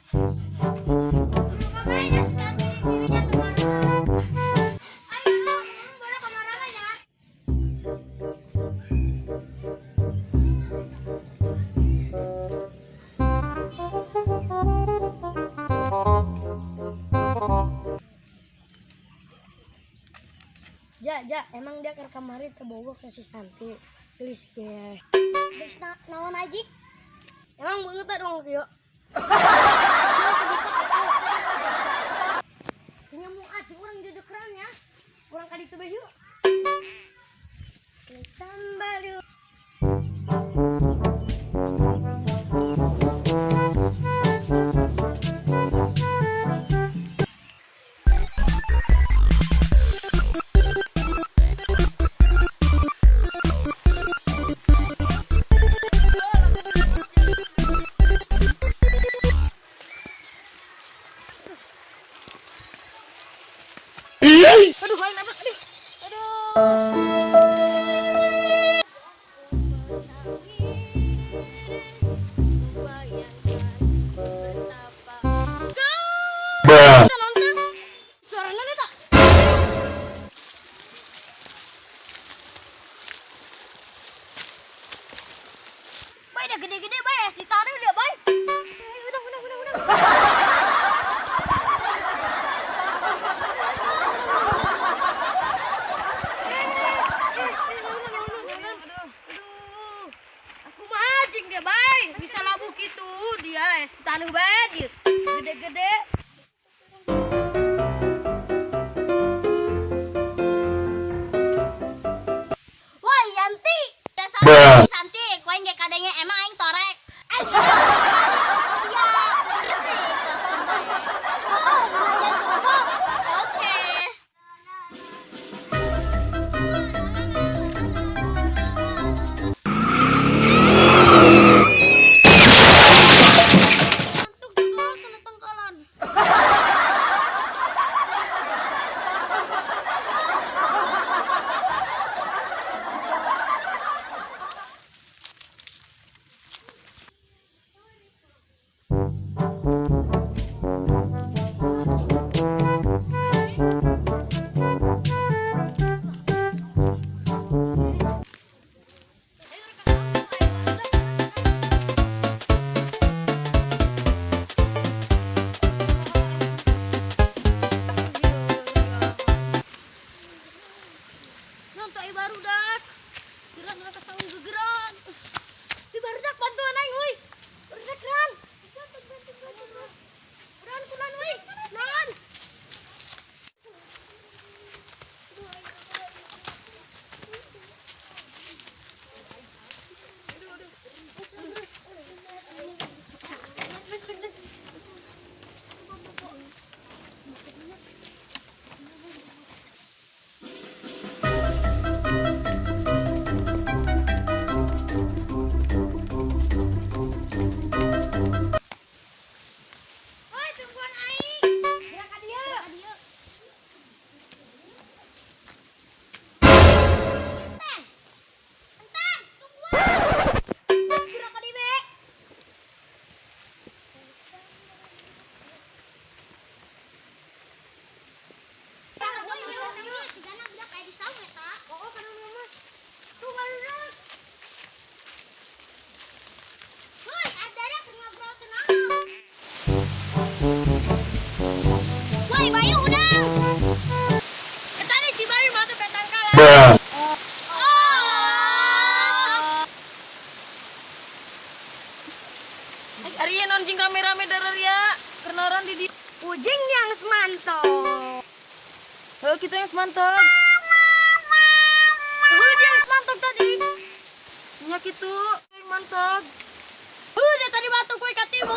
Ja, ja, emang dia ke kamari teu ke si Santi. Gelis ge. Geus naon aji? Emang beungeut dong kieu. Nyambung aja urang jojokeran ya. Urang ka ditu bae yuk. Somebody. Aduh, lain apa? Aduh. Aduh. Bruh. Suaranya tak? Bay udah gede-gede bay, si tadi udah bay. Udah. Bisa labu gitu dia es tanah banget gede-gede. Wah, Yanti. Dasar Santi, kowe nggak kadangnya emang aing torek. Oke. Bruh. Arya nonjing rame-rame dararia kenaran di ujing yang semantog. Oh, kita yang semantog. Udah yang semantog tadi. Nya kitu yang mantog. Udah tadi batu kue katimu.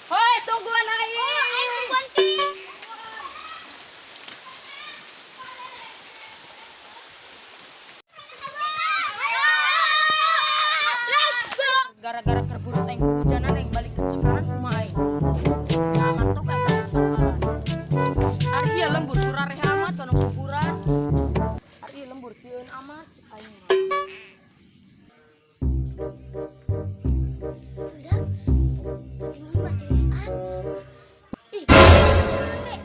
Hoi, tungguan aing. Aing tungguan sih. Let's go. Gara-gara kerburu tank hujanan yang balik ke sekarang kumaha aing. Lembur sieun amat aing mah. Udah. Tinggal mati ah. Ih. Rame.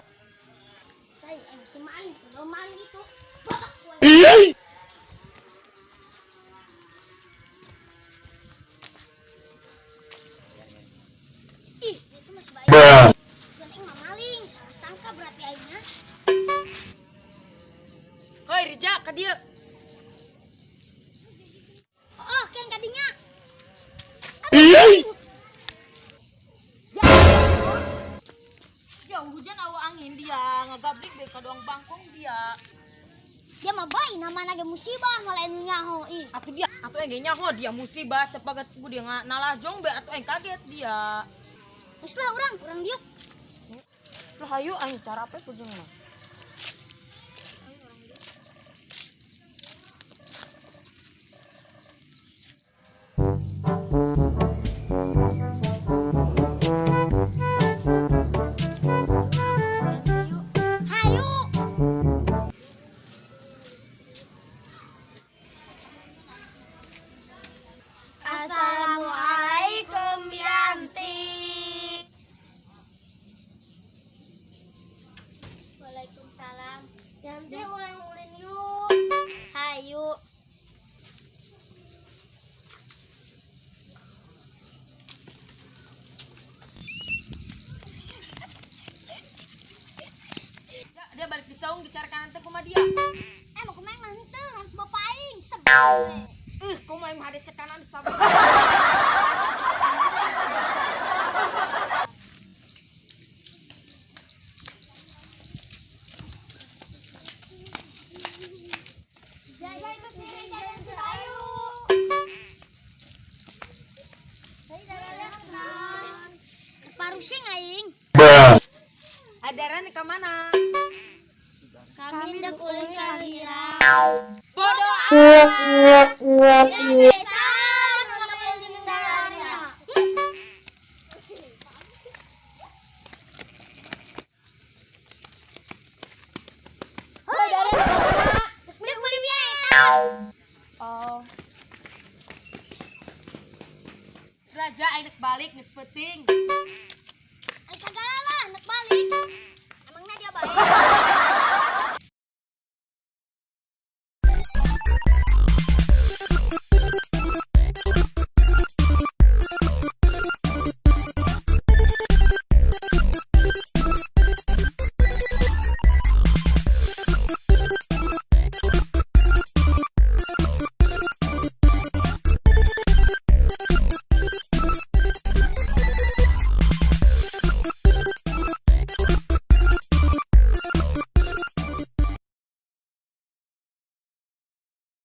Saya si maling, kalau maling itu babak gue. Ih, dia tuh masih baik. Sebenarnya mah maling, salah sangka berarti aingnya. Hoi Rija ka dieu. Oh, keng kadinya. Ya hujan awa angin dia ngagablik be ka doang bangkong dia. Dia mah bae namana ge musibah malah anu nyaho ih. Atuh dia atuh aing ge nyaho dia musibah tepagat ku dia nalajong be atuh aing kaget dia. Geus lah urang, urang diuk. Lah hayu aing cara apa kujung mah. Hayu. Assalamualaikum Yanti. Waalaikumsalam. Yanti urang ulin yuk. Hayu. Ya, dia balik di saung dicarikan teh kumaha dia. Emang kumaha mah henteu ngan bapak aing sebel we. Kumaha mah ada cekanan sabar. Parusing aing. Adaran ke mana? Kami ndek ulin ka Girang. Bodoh amat. Oh. Raja aing dek balik geus peuting.